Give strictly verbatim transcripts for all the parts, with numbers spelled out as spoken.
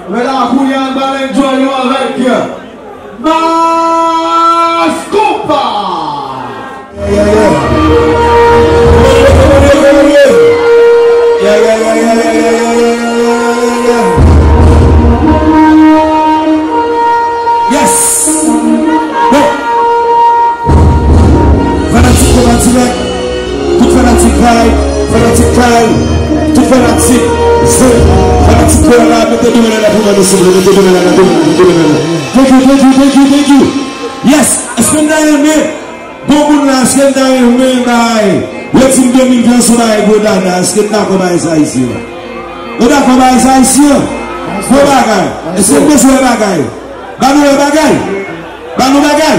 Men la kounye a, n pral enjoy nou avèk Mass Konpa. Yes. Bon. Fanatik Konpa Dirèk, tout fanatik Kay, fanatik Kay, tout fanatik Zen, fanatik Koyòl la, mete de men anlè pou mwen, silvouplè, mete de men anlè, mete de men anlè. Thank you, thank you, thank you, thank you. Yes, èske n ta renmen, bon moun la, èske n ta renmen bay, yo di m de mil vent se yon bagay gwo dada, èske n dakò bay sa isi? Nou dakò bay sa isi? Bon bagay, èske n bezwen bagay? Ba nou yon bagay. Ba nou bagay.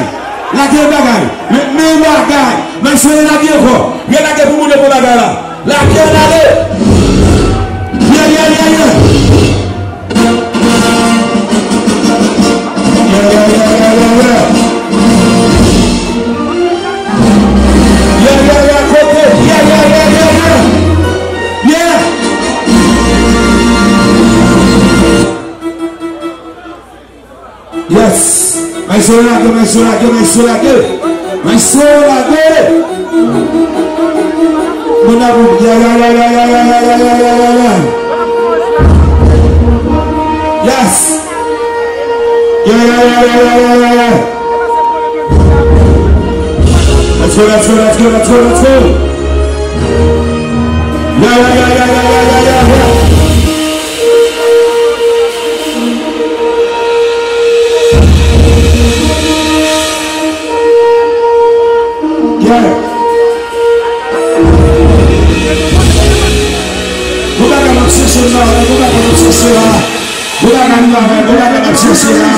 Lage yon bagay. Men, men yon bagay. Maestro relage ankò. Relage pou moun yo pran bagay la. Lage l ale. Yeah, yeah, yeah, yeah. Yeah, yeah, yeah, yeah, yeah, yeah. Yeah, yeah, yeah, kote. Yeah, yeah, yeah, yeah, yeah. Yeah. Yes. Maestro lage, maestro lage, maestro lage. Maestro lage. Mon amour, yeah, yeah, yeah. Yes. Yeah, yeah, yeah. Let's go, let's go, let's go, let's go, let's go. Yeah, yeah, yeah. Yeah. Bon bagay n ap chèche la, bon bagay n ap chèche la. Bon bagay n ap chèche la.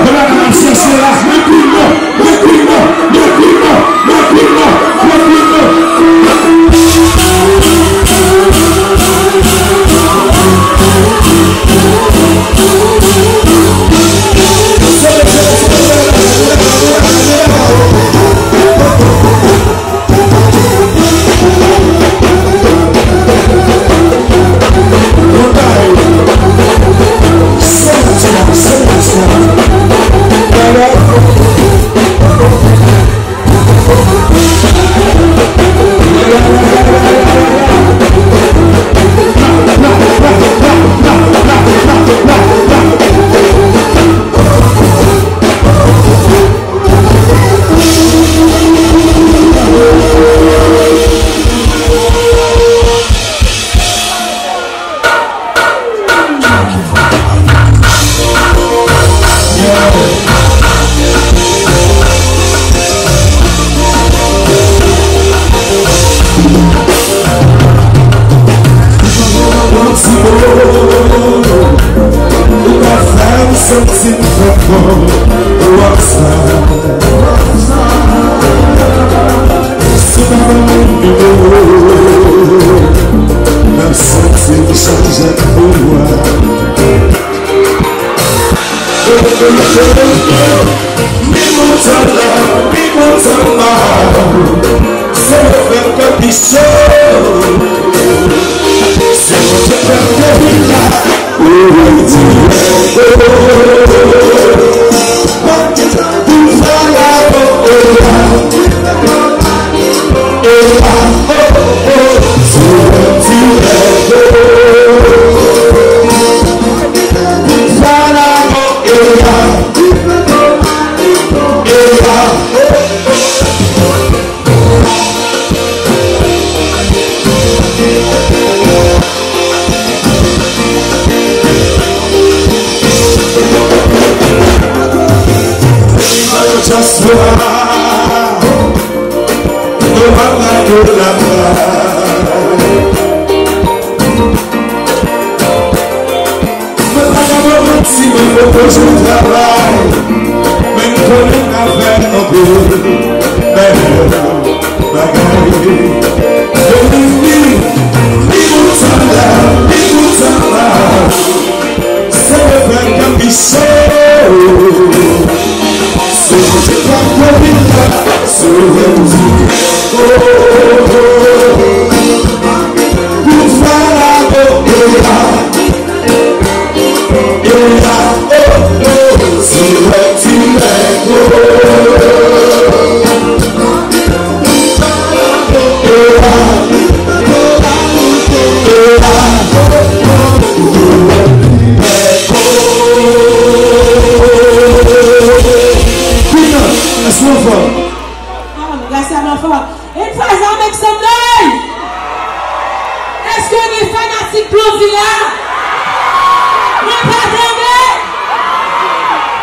Bon bagay n ap chèche la. Mwen kwin nan, mwen kwin nan, mwen kwin nan, mwen kwin nan, mwen kwin nan, mwen kwin nan. Ou ka fè m santi m fè kò ou ap sa. Si w pa ban mwen nimewo, m ap santi m chanje pou ou. Mi montan la, mi montan la, se yo fè m fè pi cho. Se yo fè m fè pi la. Just one, no one like you, love. Mwen pa ka ba w manti, mwen poko jwenn travay, men m konnen n a fè anpil bèl bagay. Depi m vini, ni kontan la, ni kontan la, se yo fè m fè pi cho. Se Bondye k ap kouvri m la, se yo fè m di, oh, oh, oh, oh. Pou fè la, oh, oh, oh. Gracia Lanfort. Une fois, make some noise! Èske gen fanatik Blondine la? Mwen pa tande!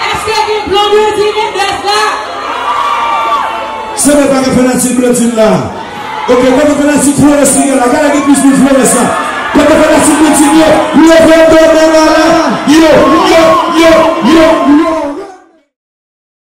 Èske gen Blondine Mendez la? Sèmen pa gen fanatik Blondine la. Ok, kote fanatik Florence ki gen la? Gade gen plis moun Florence la. Kote fanatik Blondine yo? Leve do men la la. Yo, yo, yo, yo, yo.